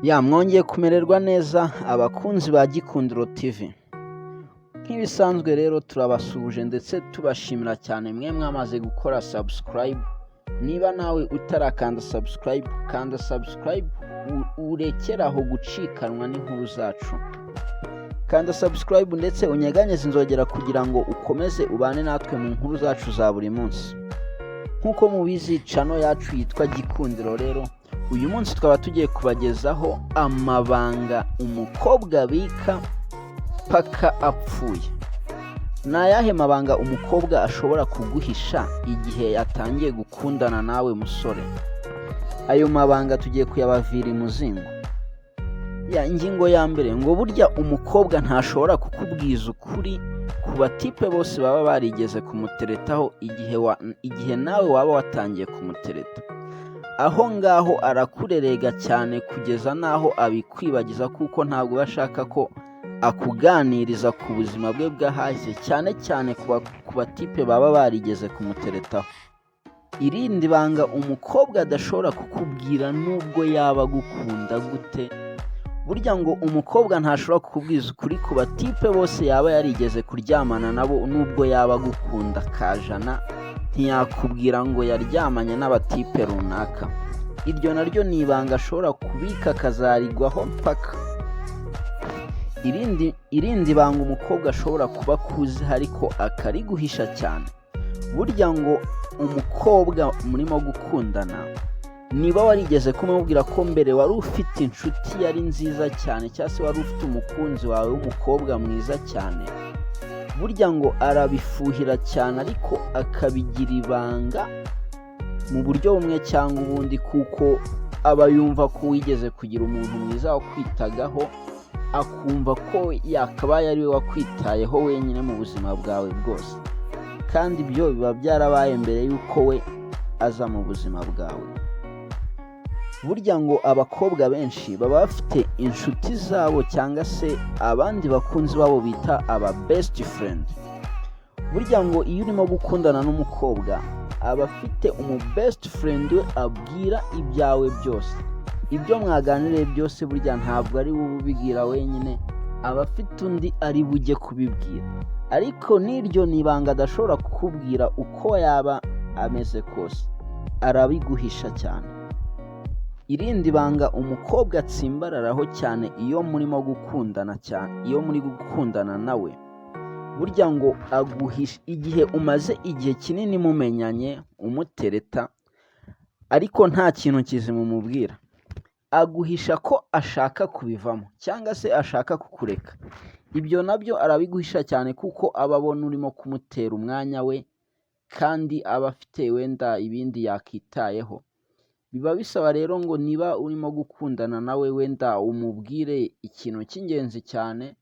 Ya, mwongeye kumererwa neza, abakunzi ba Gikundiro TV. Nk'ibisanzwe rero turabasuhuje ndetse tubashimira cyane mwe mwamaze gukora subscribe. Niba nawe utarakanda subscribe, kanda subscribe urekere aho gucikanwa n'inkuru zacu. Kanda subscribe ndetse unyeganyeze inzogera kugira ngo ukomeze ubane natwe mu nkuru zacu za buri munsi. Nk'uko mubizi, channel yacu yitwa Gikundiro. Rero uyu munsi tukaba tugiye kubagezaho amabanga umukobwa abika paka apfuye. Ni ayahe mabanga umukobwa ashobora kuguhisha igihe yatangiye gukundana nawe musore? Ayo mabanga tugiye kuyabavira imuzingo. Ya ingingo ya mbere, ngo burya umukobwa ntashobora kukubwiza ukuri ku batipe bose baba barigeze kumuteretaho igihe nawe waba watangiye kumutereta. Aho ngaho arakurerega cyane kugeza n'aho abikwibagiza, kuko ntabwo aba ashaka ko akuganiriza ku buzima bwe bw'ahahise, cyane cyane ku batipe baba barigeze kumuteretaho. Irindi banga umukobwa adashobora kukubwira nubwo yaba agukunda gute, burya ngo umukobwa ntashobora kukubwiza ukuri ku batipe bose yaba yarigeze kuryamana nabo. Nubwo yaba agukunda kajana, ntiyakubwira ngo yaryamanye n'abatipe runaka. Iryo naryo ni ibanga ashobora kubika akazarigwaho mpaka. Irindi banga umukobwa ashobora kuba akuzi ariko akariguhisha cyane, burya ngo umukobwa murimo gukundana, niba warigeze kumubwira ko mbere wari ufite inshuti yari nziza cyane, cyangwa se wari ufite umukunzi wawe w'umukobwa mwiza cyane, burya ngo arabifuhira cyane ariko akabigira ibanga mu buryo bumwe cyangwa ubundi, kuko aba yumva ko wigeze kugira umuntu mwiza wakwitagaho, akumva ko yakabaye ari we wakwitayeho wenyine mu buzima bwawe bwose, kandi ibyo biba byarabaye mbere y'uko we aza mu buzima bwawe. Burya ngo abakobwa benshi baba bafite inshuti zabo cyangwa se abandi bakunzi babo bita aba best friend. Burya ngo iyo urimo gukundana n'umukobwa, aba afite umu best friend we abwira ibyawe byose, ibyo mwaganiriye byose. Burya ntabwo ari wowe ubibwira wenyine, aba afite undi ari bujye kubibwira. Ariko n'iryo ni ibanga adashobora kukubwira uko yaba ameze kose, arabiguhisha cyane. Irindi banga umukobwa atsimbararaho cyane iyo murimo gukundana cyane, iyo muri gukundana nawe, burya ngo aguhisha igihe umaze igihe kinini mumenyanye, umutereta, ariko nta kintu kizima umubwira, aguhisha ko ashaka kubivamo cyangwa se ashaka kukureka. Ibyo nabyo arabiguhisha cyane, kuko aba abona urimo kumutera umwanya we kandi aba afite wenda ibindi yakitayeho. Biba bisaba rero ngo niba urimo gukundana nawe, wenda umubwire ikintu cy'ingenzi cyane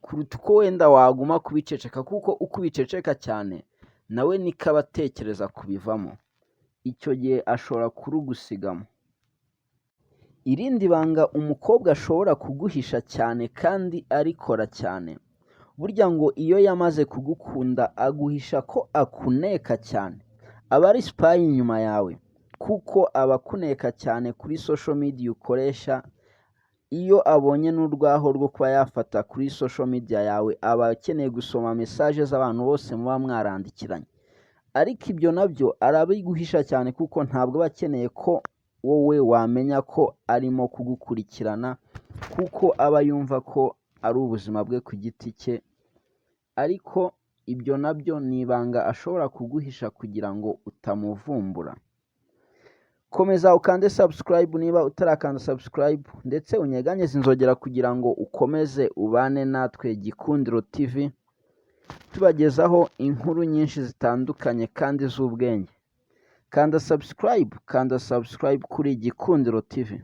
kuruta uko wenda waguma kubiceceka, kuko uko ubiceceka cyane nawe niko aba atekereza kubivamo. Icyo gihe ashobora kurugusigamo. Irindi banga umukobwa ashobora kuguhisha cyane kandi arikora cyane, burya ngo iyo yamaze kugukunda aguhisha ko akuneka cyane, aba ari spy inyuma yawe, kuko aba akuneka cyane kuri social media ukoresha. Iyo abonye n'urwaho rwo kuba yafata kuri social media yawe, aba akeneye gusoma message z'abantu bose muba mwarandikiranye. Ariko ibyo nabyo arabiguhisha cyane, kuko ntabwo aba akeneye ko wowe wamenya ko arimo kugukurikirana, kuko aba yumva ko ari ubuzima bwe ku giti cye. Ariko ibyo nabyo ni ibanga ashobora kuguhisha kugira ngo utamuvumbura. Komeza ukande subscribe niba utarakanda subscribe, ndetse unyeganyeze inzogera kugira ngo ukomeze ubane natwe Gikundiro TV, tubagezaho inkuru nyinshi zitandukanye kandi z'ubwenge. Kanda subscribe, kanda subscribe kuri Gikundiro TV.